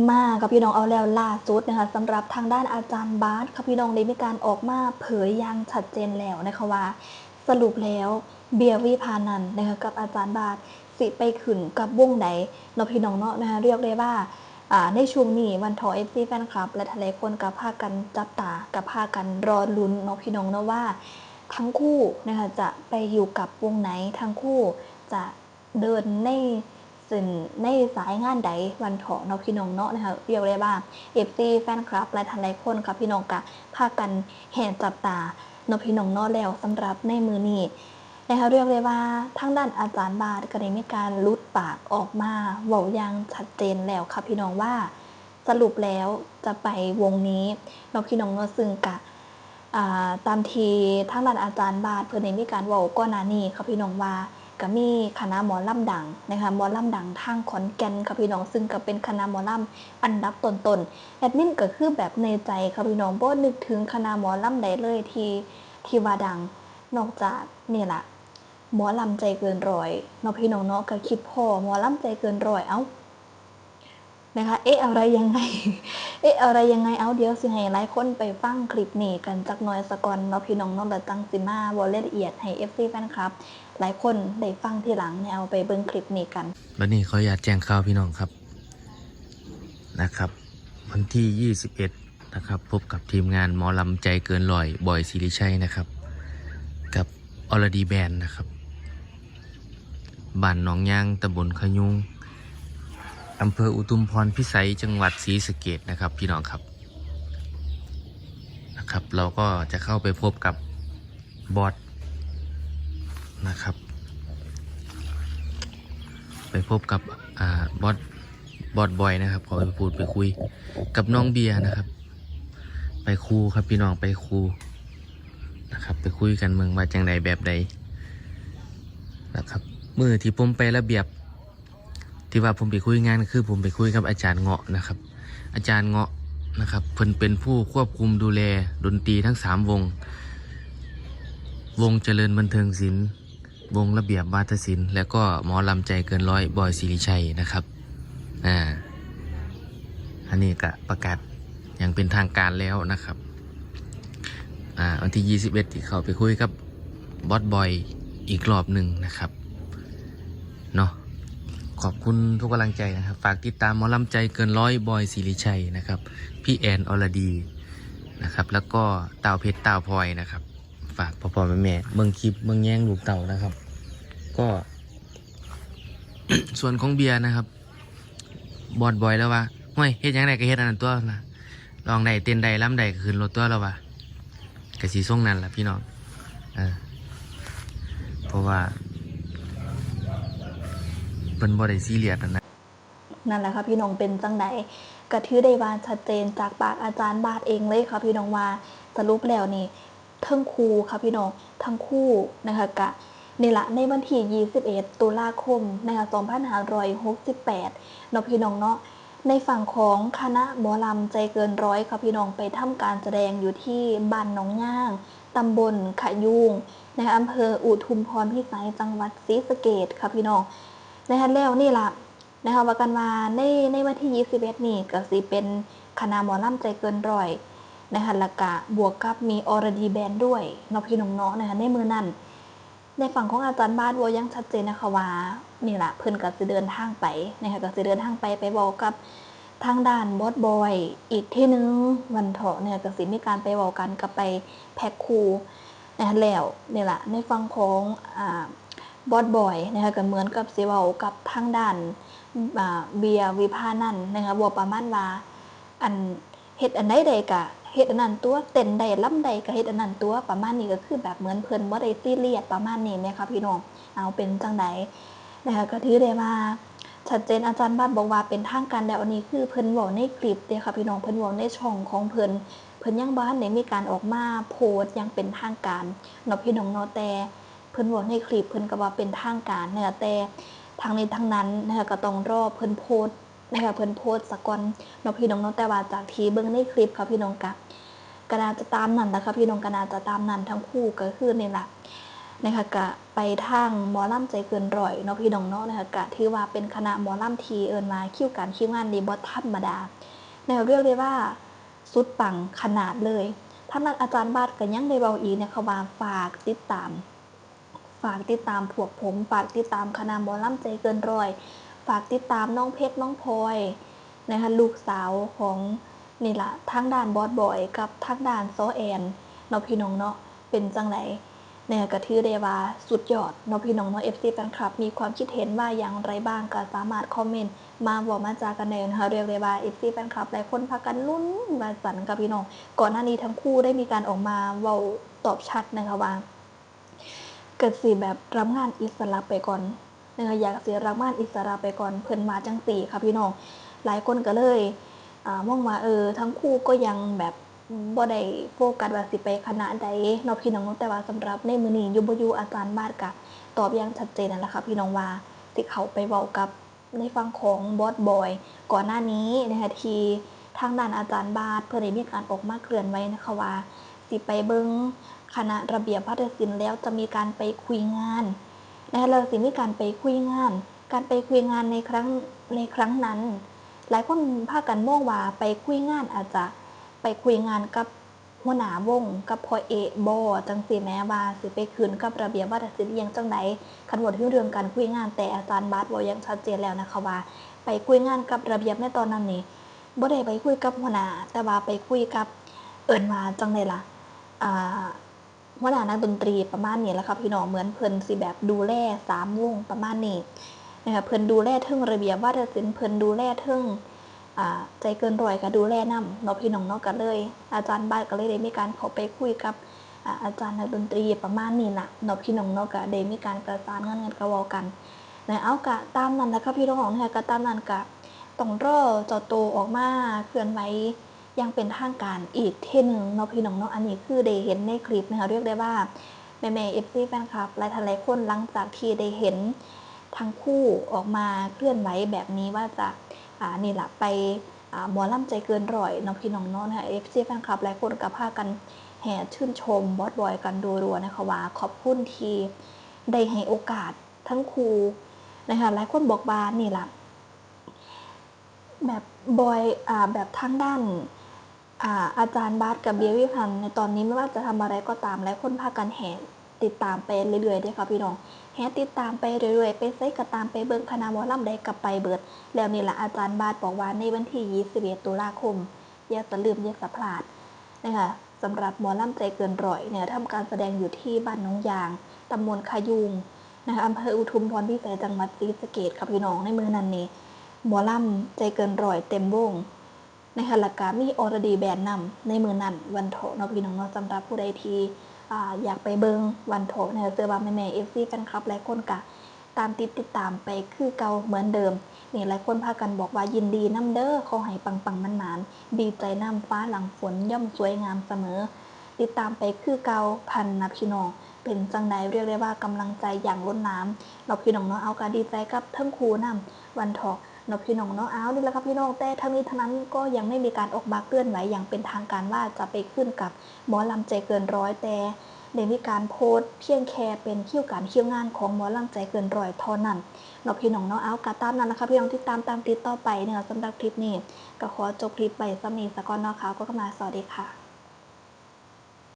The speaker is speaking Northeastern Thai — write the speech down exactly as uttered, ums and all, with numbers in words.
มาค่ะพี่น้อง เอาแล้วล่าสุดนะคะ สำหรับทางด้านอาจารย์บาสค่ะพี่น้อง ได้มีการออกมาเผยอย่างชัดเจนแล้วนะคะว่า สรุปแล้วเบียร์วิพานันท์นะคะ กับอาจารย์บาสสิไปขึ้นกับวงใดเนาะพี่น้องเนาะนะคะ เรียกได้ว่า อ่า ในช่วงนี้วันทอ เอฟซี แฟนคลับ และหลายๆคนก็พากันจับตา ก็พากันรอลุ้นเนาะพี่น้องเนาะว่า ทั้งคู่นะคะ จะไปอยู่กับวงไหน ทั้งคู่จะเดินในเส้นในสายงานใดวันทอเนาะพี่น้องเนาะนะคะ เรียกได้ว่า เอฟซี แฟนคลับ และหลายๆคนค่ะพี่น้องก็พากันแห่จับตาเนาะพี่น้องเนาะ แล้วสำหรับในมื้อนี้นะคะ เรียกได้ว่าทางด้านอาจารย์บาสก็ได้มีการหลุดปากออกมาเว้าอย่างชัดเจนแล้วค่ะพี่น้องว่า สรุปแล้วจะไปวงนี้เนาะพี่น้องเนาะ ซึ่งกะ อ่า ตามที่ทางด้านอาจารย์บาสเพิ่นได้มีการเว้าก่อนหน้านี้ค่ะพี่น้องว่า ก็มีคณะหมอลำดังนะคะ หมอลำดังทางขอนแก่นค่ะพี่น้อง ซึ่งก็เป็นคณะหมอลำอันดับต้นๆ แอดมินก็คือแบบในใจค่ะพี่น้อง บ่นึกถึงคณะหมอลำใดเลยที่ ที่ว่าดัง นอกจากนี่ล่ะ หมอลำใจเกินร้อยเนาะพี่น้องเนาะ ก็คิดพ้อหมอลำใจเกินร้อย เอ้า นะคะ เอ๊ะ อะไรยังไง เอ๊ะ อะไรยังไง เอา เดี๋ยวสิให้หลายคนไปฟังคลิปนี้กันจักหน่อยสะก่อนเนาะพี่น้องเนาะ แล้วจั่งสิมาเว้ารายละเอียดให้ เอฟซี แฟนคลับ หลายคนได้ฟังทีหลังเนี่ย เอาไปเบิ่งคลิปนี้กัน บัดนี้ขออนุญาตแจ้งข่าวพี่น้องครับ นะครับ วันที่ ยี่สิบเอ็ด นะครับ พบกับทีมงานหมอลำใจเกินร้อย บอยศิริชัยนะครับ กับอรดีแบนด์นะครับ บ้านหนองยาง ตำบลขะยูง อำเภออุทุมพรพิสัย จังหวัดศรีสะเกษนะครับ พี่น้องครับ นะครับ เราก็จะเข้าไปพบกับบอสนะครับ ไปพบกับ อ่า บอส บอสบอยนะครับ ขอไปพูดไปคุยกับน้องเบียร์นะครับ ไปคู่ครับพี่น้อง ไปคู่นะครับ ไปคุยกันเมืองว่าจังใดแบบใดนะครับ มื้อที่ผมไประเบียบ ที่ว่าผมไปคุยงาน คือผมไปคุยกับอาจารย์เงาะนะครับ อาจารย์เงาะนะครับ เพิ่นเป็นผู้ควบคุมดูแลดนตรีทั้งสามวง วงเจริญบันเทิงศิลป์ วงระเบียบวาทศิลป์ และก็หมอลำใจเกินร้อย บอยศิริชัยนะครับ อ่า อันนี้ก็ประกาศอย่างเป็นทางการแล้วนะครับ อ่า วันที่ ยี่สิบเอ็ด ที่เข้าไปคุยกับบอสบอยอีกรอบหนึ่งนะครับ เนาะ ขอบคุณทุกกำลังใจนะครับ ฝากติดตามหมอลำใจเกินร้อย บอยศิริชัยนะครับ พี่แอน อรดีนะครับ แล้วก็เต้าเพชร เต้าพลอยนะครับ ฝากพ่อๆแม่ๆเบิ่งคลิปเบิ่งแยงลูกเต้านะครับ ก็ ส่วนของเบียร์นะครับ บอสบอยแล้วว่า "ห้วย เฮ็ดหยังได้ก็เฮ็ดอันนั้นตัว" นะ ร้องได้ เต้นได้ ลำได้ ก็ขึ้นรถตัวแล้วว่า ก็สิทรงนั้นล่ะพี่น้อง เออ เพราะว่า เพิ่นบ่ได้ซีเรียสนั่นนะ นั่นแหละค่ะพี่น้อง เป็นจั่งใด ก็ถือได้ว่าชัดเจนจากปากอาจารย์บาสเองเลยค่ะพี่น้องว่า สรุปแล้วนี่ ทั้งคู่ค่ะพี่น้อง ทั้งคู่นะคะ กะนี่ละ ในวันที่ ยี่สิบเอ็ด ตุลาคมนะคะ สองพันห้าร้อยหกสิบแปด เนาะพี่น้องเนาะ ในฝั่งของคณะหมอลำใจเกินร้อยค่ะพี่น้อง ไปทำการแสดงอยู่ที่บ้านหนองย่าง ตำบลขะยูง นะคะ อำเภออุทุมพรพิสัย จังหวัดศรีสะเกษค่ะพี่น้อง นะคะ แล้วนี่ละ นะคะ ว่ากันว่าใน ในวันที่ ยี่สิบเอ็ด นี่ก็สิเป็นคณะหมอลำใจเกินร้อยนะคะ แล้วก็บวกกับมีอรดีแบนด์ด้วยเนาะพี่น้องเนาะนะคะ ในมื้อนั้น ในฝั่งของอาจารย์บาสเว้าอย่างชัดเจนนะคะว่า นี่ล่ะ เพิ่นก็สิเดินทางไปนะคะ ก็สิเดินทางไป ไปเว้ากับทางด้านบอสบอยอีกเทื่อนึงวันเถาะนะคะ ก็สิมีการไปเว้ากันกับไปแพ็คคู่นะคะ แล้วนี่ล่ะ ในฝั่งของ อ่า บอสบอยนะคะ ก็เหมือนกับสิเว้ากับทางด้าน อ่า เบียร์วิภานันท์นะคะ เว้าประมาณว่า อัน เฮ็ดอันใดได้ก็เฮ็ดอันนั้นตั่ว เต้นได้ลำได้ก็เฮ็ดอันนั้นตั่ว ประมาณนี้ ก็คือแบบเหมือนเพิ่นบ่ได้ซีเรียสประมาณนี้แหมค่ะพี่น้อง เอาเป็นจั่งใดนะคะ ก็ถือได้ว่าชัดเจน อาจารย์บาสบอกว่าเป็นทางการแล้ว อันนี้คือเพิ่นเว้าในคลิปเด้อค่ะพี่น้อง เพิ่นเว้าในช่องของเพิ่น เพิ่นยังบ่ทันได้มีการออกมาโพสต์อย่างเป็นทางการเนาะพี่น้องเนาะ แต่เพิ่นเว้าในคลิป เพิ่นก็ว่าเป็นทางการนะคะ แต่ทั้งนี้ทั้งนั้นนะคะ ก็ต้องรอเพิ่นโพสต์ นะคะ เพิ่นโพสต์ซะก่อนเนาะพี่น้องเนาะ แต่ว่าจากที่เบิ่งในคลิปค่ะพี่น้อง กะ ก็น่าจะตามนั้นล่ะค่ะพี่น้อง ก็น่าจะตามนั้นทั้งคู่ ก็คือนี่ล่ะ นะคะ กะไปทางหมอลำใจเกินร้อยเนาะพี่น้องเนาะ นะคะ กะถือว่าเป็นคณะหมอลำที่เอิ้นว่าคิวการคิวงานนี่บ่ธรรมดา นะคะ เรียกได้ว่าสุดปังขนาดเลย ทางด้านอาจารย์บาสก็ยังได้เว้าอีกนะคะว่าฝากติดตาม ฝากติดตามพวกผม ฝากติดตามคณะหมอลำใจเกินร้อย ฝากติดตามน้องเพชรน้องพลอยนะคะ ลูกสาวของนี่ล่ะ ทางด้านบอสบอยกับทางด้านซ้อแอนเนาะพี่น้องเนาะ เป็นจั่งใด เนี่ยก็ถือได้ว่าสุดยอดเนาะพี่น้องเนาะ เอฟซี แฟนคลับ มีความคิดเห็นว่าอย่างไรบ้างก็สามารถคอมเมนต์มาเว้ามาจากันได้นะคะ เรียกได้ว่า เอฟซี แฟนคลับ หลายคนพากันลุ้นว่าซั่นค่ะพี่น้อง ก่อนหน้านี้ทั้งคู่ได้มีการออกมาเว้าตอบชัดนะคะว่า ก็สิแบบรับงานอิสระไปก่อนนะคะ อยากสิรับงานอิสระไปก่อน เพิ่นว่าจั่งซี้ค่ะพี่น้อง หลายคนก็เลย อ่า มองว่า เออ ทั้งคู่ก็ยังแบบบ่ได้โฟกัสว่าสิไปคณะใดเนาะพี่น้อง แต่ว่าสำหรับในมื้อนี้อยู่บ่อยู่อาจารย์บาสก็ตอบอย่างชัดเจนนั่นล่ะค่ะพี่น้อง ว่าสิเข้าไปเว้ากับในฝั่งของบอสบอย ก่อนหน้านี้นะคะ ที่ทางด้านอาจารย์บาสเพิ่นได้มีการออกมาเคลื่อนไหวนะคะว่า สิไปเบิ่งคณะระเบียบวาทศิลป์แล้วจะมีการไปคุยงานนะคะ แล้วสิมีการไปคุยงาน การไปคุยงานในครั้ง ในครั้งนั้น หลายคนพากันมองว่าไปคุยงานอาจจะไปคุยงานกับหัวหน้าวง กับพ่อเอ๊ะบ่ จั่งซี้แหม ว่าสิไปขึ้นกับระเบียบวาทศิลป์อิหยังจั่งใด คันเว้าถึงเรื่องการคุยงาน แต่อาจารย์บาสเว้าอย่างชัดเจนแล้วนะคะว่า ไปคุยงานกับระเบียบในตอนนั้นนี่ บ่ได้ไปคุยกับหัวหน้า แต่ว่าไปคุยกับ เอิ้นว่าจั่งใดล่ะ อ่า หัวหน้านักดนตรีประมาณนี้แหละค่ะพี่น้อง เหมือนเพิ่นสิแบบดูแลสามวงประมาณนี้นะคะ เพิ่นดูแลเทิงระเบียบวาทศิลป์ เพิ่นดูแลเทิง อ่า ใจเกินร้อยก็ดูแลนำเนาะพี่น้องเนาะ ก็เลย อาจารย์บาสก็เลยได้มีการเข้าไปคุยกับ อ่า อาจารย์นักดนตรีประมาณนี้ล่ะเนาะพี่น้องเนาะ ก็ได้มีการประสานงานกัน ก็เว้ากันนะ เอา ก็ตามนั้นล่ะค่ะพี่น้องนะคะ ก็ตามนั้น ก็ต้องรอเจ้าโตออกมาเคลื่อนไหว อย่างเป็นทางการอีกเทื่อหนึ่งเนาะพี่น้องเนาะ อันนี้คือได้เห็นในคลิปนะคะ เรียกได้ว่าแม่ๆ เอฟซี แฟนคลับ หลายท่านหลายคน หลังจากที่ได้เห็นทั้งคู่ออกมาเคลื่อนไหวแบบนี้ว่าจะ อ่า นี่ล่ะ ไป อ่า หมอลำใจเกินร้อยเนาะพี่น้องเนาะ นะคะ เอฟซี แฟนคลับ หลายคนก็พากันแห่ชื่นชมบอสบอยกันรัวๆ นะคะ ว่าขอบคุณที่ได้ให้โอกาสทั้งคู่นะคะ หลายคนบอกว่านี่ล่ะ แบบบอย อ่า แบบทางด้าน อ่า อาจารย์บาสกับเบียร์วิพันธ์ ในตอนนี้ไม่ว่าจะทำอะไรก็ตาม หลายคนพากันแห่ติดตามไปเรื่อยๆ เด้อค่ะพี่น้อง แห่ติดตามไปเรื่อยๆ ไปไสก็ตาม ไปเบิ่งคณะหมอลำใดก็ไปเบิด แล้วนี่ล่ะ อาจารย์บาสบอกว่าในวันที่ยี่สิบเอ็ด ตุลาคม อย่าสะลืม อย่าสะพลาดนะคะ สำหรับหมอลำใจเกินร้อยเนี่ย ทำการแสดงอยู่ที่บ้านหนองยาง ตำบลขะยูงนะคะ อำเภออุทุมพรพิสัย จังหวัดศรีสะเกษค่ะพี่น้อง ในมื้อนั้นนี่ หมอลำใจเกินร้อยเต็มวง นะคะ แล้วก็มีอรดีแบนด์นำในมื้อนั้นวันเถาะเนาะพี่น้องเนาะ สำหรับผู้ใดที่ อ่า อยากไปเบิ่งวันเถาะนะคะ เชื่อว่าแม่ๆ เอฟซี แฟนคลับ หลายคนก็ตามติดติดตามไปคือเก่าเหมือนเดิม นี่หลายคนพากันบอกว่ายินดีนำเด้อ ขอให้ปังๆ หมานๆ ดีใจนำ ฟ้าหลังฝนย่อมสวยงามเสมอ ติดตามไปคือเก่าพันนะพี่น้อง เป็นจั่งใด เรียกได้ว่ากำลังใจอย่างล้นหลามเนาะพี่น้องเนาะ เอา ก็ดีใจกับทั้งคู่นำวันเถาะ เนาะพี่น้องเนาะ เอา นี่แหละครับพี่น้อง แต่ทั้งนี้ทั้งนั้นก็ยังไม่มีการออกมาเคลื่อนไหวอย่างเป็นทางการว่าจะไปขึ้นกับหมอลำใจเกินร้อย แต่ได้มีการโพสต์เพียงแค่เป็นคิวการคิวงานของหมอลำใจเกินร้อยเท่านั้นเนาะพี่น้องเนาะ เอา ก็ตามนั้นนะครับพี่น้อง ติดตามตามติดต่อไปเนี่ย สำหรับคลิปนี้ก็ขอจบคลิปไปส่ำนี้ซะก่อนเนาะค่ะ พบกันใหม่ สวัสดีค่ะ